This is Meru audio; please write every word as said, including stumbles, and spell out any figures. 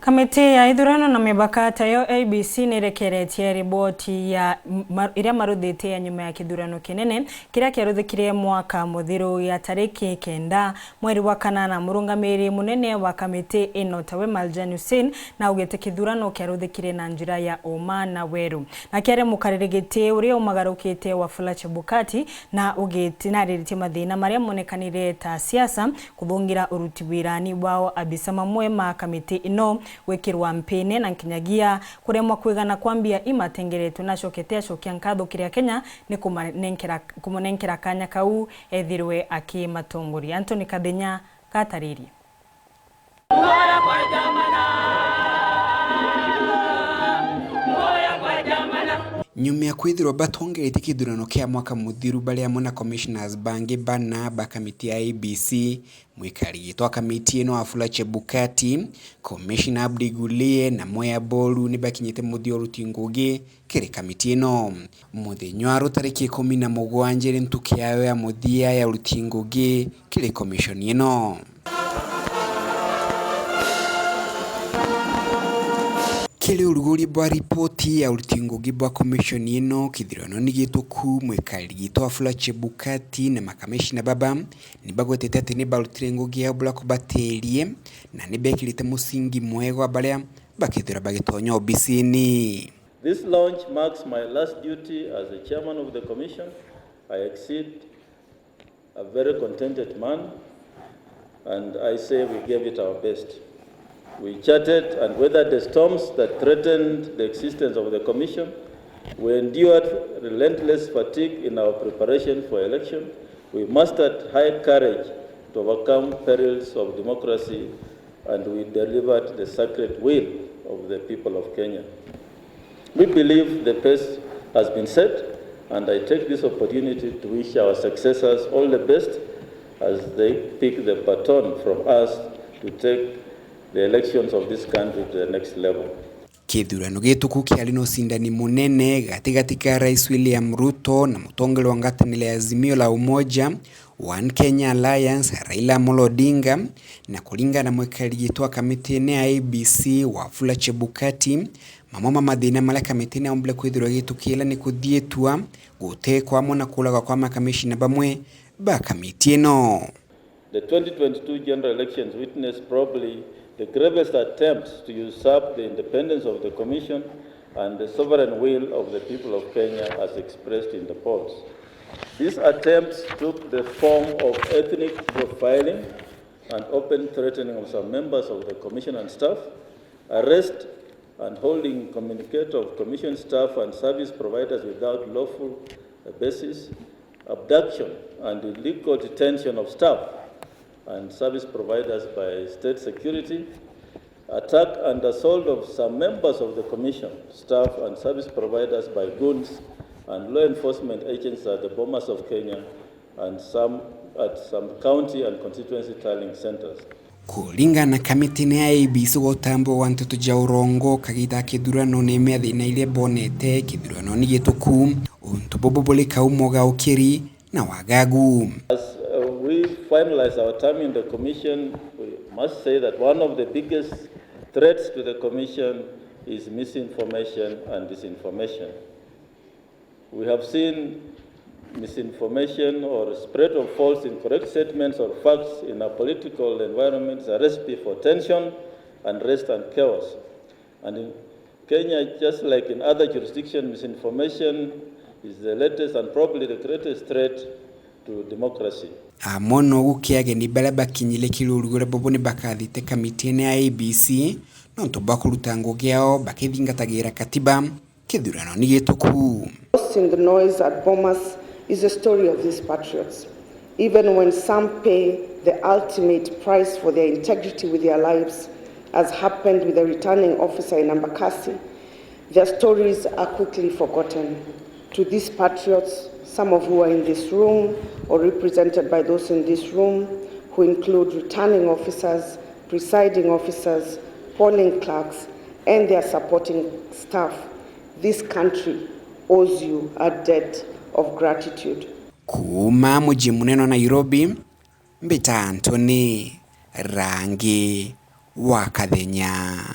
Kamiti ya ithurano na mibaka tayo I E B C nirekeretie riboti ya ma-, iria maruthite ya nyuma ya kithurano kinene kiria kiaruthikire mwaka muthiru ya tariki kenda mweri wa kanana. Murungamiri munene wa kamiti ino tawe Maljan Hussein na augite kithurano kiaruthikire na njira ya uma na weru. Na kiari mukariri giti uria umagarukite Wafula Chebukati na ugiti-, na ariritie mathina maria monekanire ta siasa kuthungira uruti wirani bwao abisa mamwe ma kamiti ino gwikirwa mpine na nkinyagia kuremwa kwigana kwa mbia imatengeretwe. Nacokete acokia nkatho kiri Akenya ni kumanenkera, kumunenkera kanya kau ethirwe akimatongoria. Anthony Kathenya gataririe. Nyuma ya kwithirwa batongeretie kithurano kia mwaka muthiru bari amwe na commissioners bangi bana ba kamiti ya I E B C, mwikari giti wa kamiti ino Wafula Chebukati, commissioner Abdi Guliye na Mwea Boru ni bakinyite muthia uruti ngugi kiri kamiti ino. Muthenya wa ruu tariki ikumi na mugwanja iri ntuku yayo ya muthia ya uruti ngugi kiri commission ino. Kiri uruguri bwa ripoti ya uruti ngugi bwa commission ino, kithurano ni gituku, mwikari giti Wafula Chebukati na makamishina baba ni bagwetete ati ni barutire ngugi yao bura kubatirie na ni bekirite musingi mwega wa baria bakethirwa bagitonya obisini. This launch marks my last duty as the chairman of the commission. I exit a very contented man, and I say we gave it our best. We charted and weathered the storms that threatened the existence of the commission. We endured relentless fatigue in our preparation for election. We mustered high courage to overcome perils of democracy, and we delivered the sacred will of the people of Kenya. We believe the pace has been set, and I take this opportunity to wish our successors all the best as they pick the baton from us to take the elections of this country to the next level. Kithurano gituku kiari na ucindani munene gatigati ka Rais William Ruto na mutongoria wa ngwataniro ya Azimio la Umoja, One Kenya Alliance, Raila Amolo Odinga, na kuringana na mwikari giti wa kamitine ya I E B C, Wafula Chebukati, mamwe ma mathina maria kamitine yaombire kwithirwa igitukira ni kuthiitua, gutekwa amwe na kuuragwa kwa makamishina bamwe ba kamiti ino. The twenty twenty-two general elections witnessed probably the gravest attempts to usurp the independence of the commission and the sovereign will of the people of Kenya as expressed in the polls. These attempts took the form of ethnic profiling and open threatening of some members of the commission and staff, arrest and holding communicate of commission staff and service providers without lawful basis, abduction and illegal detention of staff and service providers by state security, attack and assault of some members of the commission, staff and service providers by goons and law enforcement agents at the Bomas of Kenya and some, at some county and constituency tallying centres. Kuringana na kamitine ya I E B C, gutambua gwa nteto ja urongo kagita ka kithurano ni imwe ya thina iria bonete kithurano ni gituku. Untu bubu buri kaumo ga ukiri na wagagu. As, uh, we finalize our term in the commission, we must say that one of the biggest threats to the commission is misinformation and disinformation. We have seen misinformation or spread of false, incorrect statements or facts in a political environment is a recipe for tension, unrest and chaos. And in Kenya, just like in other jurisdictions, misinformation is the latest and probably the greatest threat to democracy. Amwe nogu kia ageni baria bakinyire kiruru uria bobo ni bakathite kamitine ya I E B C nontu bwa kuruta ngugi yao bakithingatagira katiba. Kithurano ni gituku. Lost in the noise at Bomas is the story of these patriots. Even when some pay the ultimate price for their integrity with their lives, as happened with the returning officer in Embakasi, their stories are quickly forgotten. To these patriots, some of who are in this room or represented by those in this room, who include returning officers, presiding officers, polling clerks, and their supporting staff, this country owes you a debt of gratitude. Kuuma muji munene wa Nairobi, mbita Anthony Rangi wa Kathenya.